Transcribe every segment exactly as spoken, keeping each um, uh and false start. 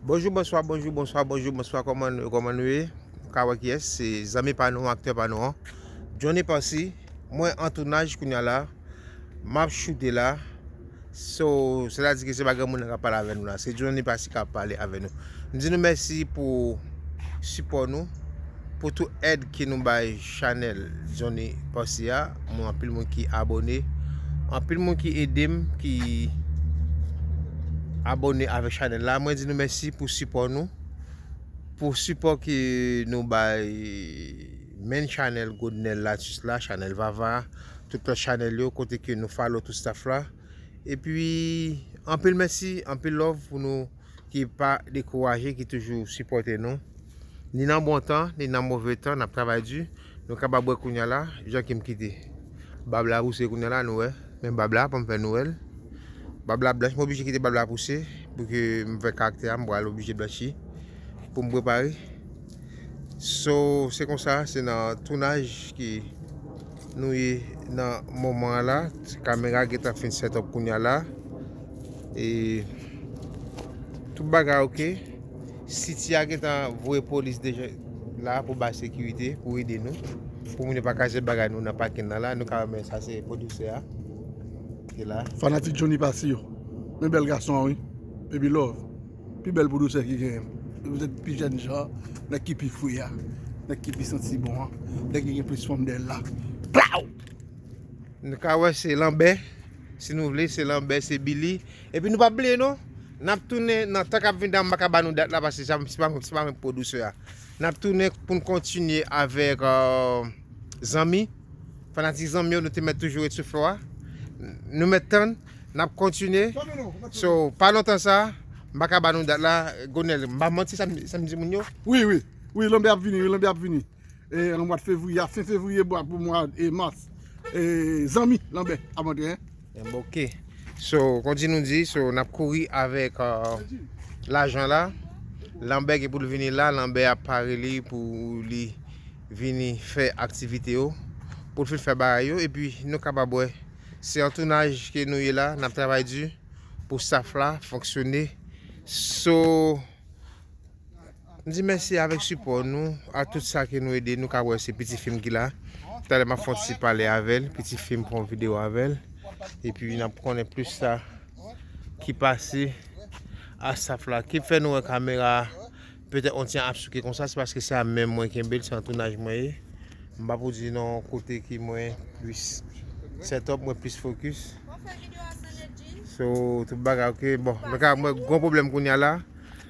Bonjou, bonswa, bonjou, bonswa, bonjou, bonswa, kòman nou, kòman nou ye? Nou ka wè kiyès, se zanmi pa nou, aktè pa nou an. Johnny Passy, mwen an tounaj kounye a la, m ap choute la. So, sètadi ke se pa granmoun nan k ap pale avè nou la, se Johnny Passy k ap pale avè nou. M di nou mèsi pou sipò nou, pou tout èd ke nou bay chanèl Johnny Passy a. Mwen anpil moun ki abòne, anpil moun ki ede m, ki abòne avèk chanèl la. Mwen di nou mèsi pou sipò nou, pou sipò ke nou bay menm chanèl Godnel Latus la, chanèl Vava, tout lòt chanèl yo, kote ke nou follow tout staff la. Epi, anpil mèsi, anpil love pou nou ki pa dekouraje, ki toujou sipòte nou. Ni nan bon tan, ni nan move tan, n ap travay di. Nou kapab wè kounye a la, jan ke m kite bab la pouse kounye a la, nou wè. Men bab la, pa m fè nou wè l. Bab la blanch, m oblije kite bab la pouse, pou ke m fè karaktè a, m pral oblije blanchi, pou m prepare. So, se konsa, se nan tounaj ke nou ye nan moman an la. Kamera gentan fin set up kounye a la. E tout bagay oke. City a gentan voye polis deja la pou bay sekirite, pou ede nou. Pou moun yo pa kraze bagay nou nan pakin nan la. Nou ka wè, men sa se pwodisè a. Ki la. Fanatik Johnny Passy yo. Men bèl gason an, wi. Baby love. Pi bèl pwodisè ki genyen. Petèt pi jèn jan, nèg ki pi fre a. Nèg ki pi santi bon an. Nèg ki gen plis fanm dèyè l la. Plaw! Nou ka wè se Lanbè. Si nou vle, se Lanbè, se Billy. Epi nou pa bliye non. N ap tounen nan tan k ap vini la, m pa ka ba nou dat la, paske se pa, se pa mwen k pwodisè a. N ap tounen pou n kontinye avèk, euh, zanmi. Fanatik zanmi yo, nou te mèt toujou ret sou flo a. Nou mèt tann, n ap kontinye. So, pa lontan sa, m pa ka ba nou dat la. Godnel, m pa manti sa m, sa m di moun yo. Wi, wi. Wi, Lanbè ap vini, wi, Lanbè ap vini. E, nan mwa fevriye, a fen fevriye, bwa pou mwa, e, mas. E, zanmi, Lanbè, ap antre, en. Enben, oke. So, kon di nou di, so, n ap kouri avèk, euh, lajan la. Lanbè gen pou l vini la, Lanbè ap pare li pou li vini fè aktivite yo, pou l fin fè bagay yo, epi nou kapab wè. Se an tounaj ke nou ye la, n ap travay di pou staff la fonksyone. So, m di mèsi avèk sipò nou, a tout sa ke nou ede nou, ka wè se Piti Fi m ki la. Talè m ap fè yon ti pale avè l, Piti Fi m pran yon videyo avè l. Epi n ap konnen plis sa ki pase a staff la. Ki fè nou wè kamera petèt yon ti jan ap souke konsa, se paske se a men mwen kenbe l, se an tounaj mwen ye. M pa pou di nan yon kote ki mwen plis set up, mwen plis fokis. So, tout bagay oke. Bon, nou ka wè mwen gon pwoblèm kounye a la.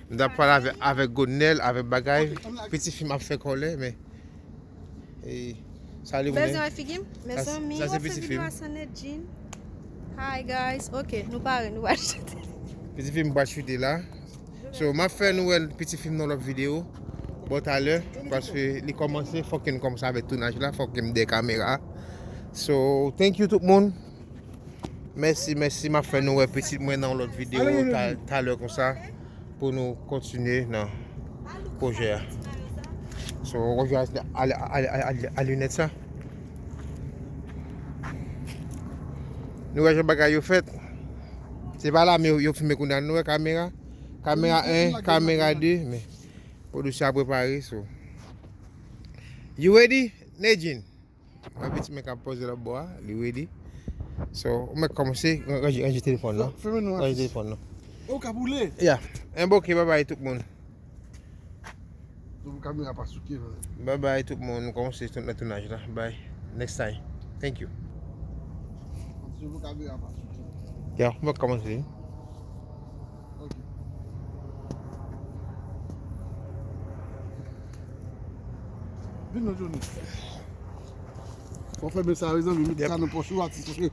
M t ap pale avè, avèk Godnel, avèk bagay. Piti Fi m ap fè kòlè, men, e, sali moun. Bezwen wè figi m? Mezanmi, sa se Piti Fi m. Hi guys. Oke, nou pare, nou pral choute. Piti Fi m pral choute la. So, m ap fè nou wè Piti Fi m nan lòt videyo. Bon, talè, paske li kòmanse, fòk ke nou kòmanse avèk tounaj la, fòk ke m dèyè kamera. So, thank you tout moun. Mèsi, mèsi, m ap fè nou wè pitit mwen nan yon lòt videyo ta-, talè konsa, pou nou kontinye nan pwojè a. So, pwojè a, a, a, a, a, a linèt sa. Nou wè jan bagay yo fèt. Se pa la, men yo, yo filme kounye a. Nou wè kamera. Kamera en, kamera de, men pwodiksyon a prepare, so. You ready, Nedjine? Mwen piti men k ap poze lòt bò a, li ready. So, ou mèt kòmanse, ranje, ranje telefòn nan. Fèmen non. Ranje telefòn nan. Ou ka boule. Yeah. Enben, oke, babay tout moun. Double kamera pa souke, man. Babay tout moun, nou kòmanse tou-, nan tounaj la. Bye. Next time. Thank you. Double kamera pa souke. Yeah, mwen kòmanse. Ok. Vin non, Johnny. Fò fèmen sa, mezanmi, met sa nan pòch ou, atis, paske